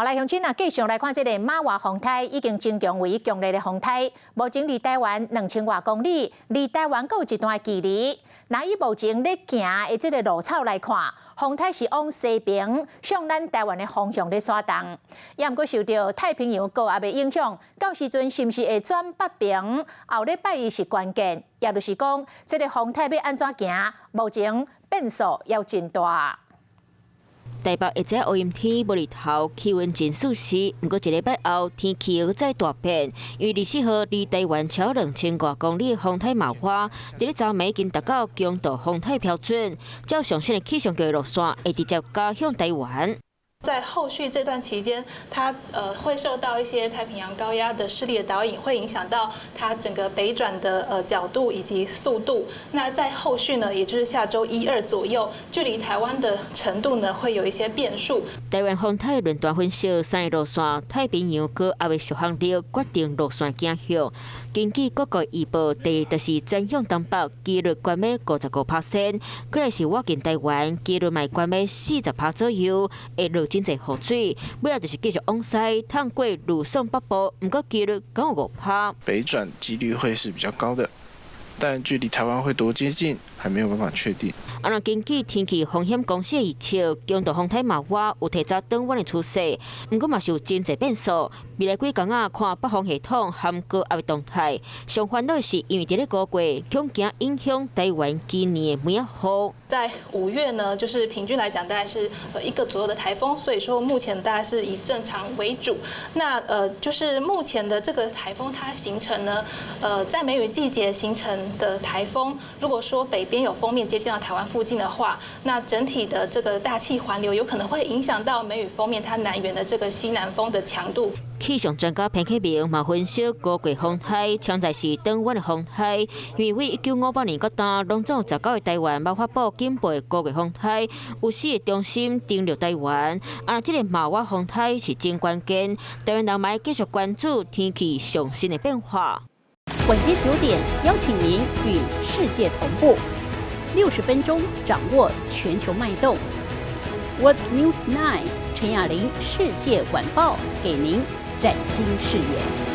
好來，鄉親啊，繼續來看這個瑪娃風颱已經增強為強烈的風颱，目前離台灣2000外公里，離台灣閣有一段距離。那以目前咧行的這個路草來看，風颱是往西邊向咱台灣的方向咧徙動，也毋過受著太平洋高壓的影響，到時陣是毋是會轉北邊？後禮拜一是關鍵，也就是講，這個風颱欲按怎行，目前變數猶真大。台北下晝烏陰天，無日頭，氣溫真舒適。毋過一禮拜後，天氣又再大變，因為24號離台灣超2000外公里的風颱瑪娃，佇咧昨暝已經達到強度風颱標準，照上新的氣象局路線，會直接加向台灣。在後續這段期間，它會受到一些太平洋高壓的勢力的導引，會影響到它整個北轉的角度以及速度。那在後續呢，也就是下週一二左右，距離台灣的程度呢，會有一些變數。台灣風颱論壇分析，三個路線，太平洋高壓的續航力決定路線走向。根據各國預報，第一就是轉向東北，幾率懸欲55%；過來是倚近台灣，幾率嘛懸欲40趴左右，會落真濟雨水。尾仔就是繼續往西，通過呂宋北部，毋過幾率閣有5趴。北轉幾率會是比較高的，但距離台灣會多接近，還沒有辦法確定。啊，若根據天氣風險公司的預測，強度風颱瑪娃有提早轉彎的趨勢，毋過嘛是有真濟變數。未來幾工仔，看北風系統和高壓的動態。上煩惱的是，因為佇咧五月，恐驚影響台灣今年的梅仔雨。在5月呢，就是平均來講，大概是一個左右的颱風，所以說目前大概是以正常為主。那就是目前的這個颱風它形成呢，在梅雨季節形成的颱風，如果說北邊有鋒面接近到台灣附近的話，那整體的這個大氣環流有可能會影響到梅雨鋒面它南緣的這個西南風的強度。氣象專家彭啟明嘛分析，五月風颱潛在是轉彎的風颱，因為1958年到今，攏總有19個台灣捌發布警報的五月風颱，有四個中心登陸台灣。啊，這個瑪娃風颱是真關鍵，台灣人嘛繼續關注天氣上新的變化。晚間9點，邀請您與世界同步，60分鐘掌握全球脈動。World News 9 陳雅玲世界晚報，給您嶄新視野。